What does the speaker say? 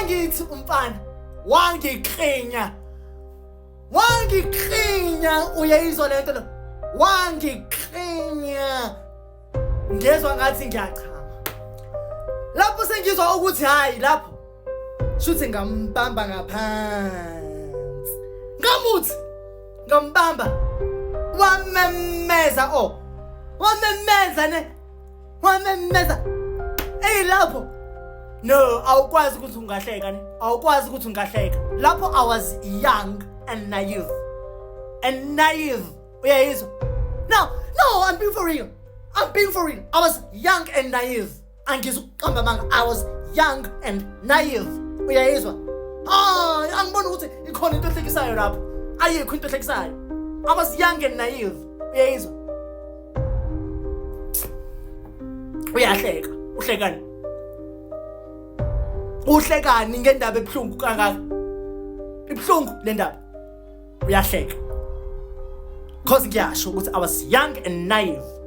Angithi umfana wangiklinya. Wangiklinya, uyayizwa lento lo. Wangiklinya. Ngezwa ngathi ngiyachama. Lapho sengizwa ukuthi hayi lapho shuthi ngambamba ngaphansi. Ngamuthi ngambamba wamemeza oh. Wamemeza ne wamemeza. Ey lapho no awukwazi ukuthi ungahleka ne awukwazi ukuthi ungahleka lapho I was young and naive and naive uyayizwa no no I'm being for real I'm being for real I was young and naive angizukuqamba amanga I was young and naive uyayizwa hayi angiboni ukuthi ikhona into ehlekisayo lapho ayikho into ehlekisayo I was young and naive uyayizwa uyahleka uhlekani uhlekani ngendaba ebuhlungu kangaka ibuhlungu le ndaba uyahleka cause ngiyasho ukuthi I was young and naive.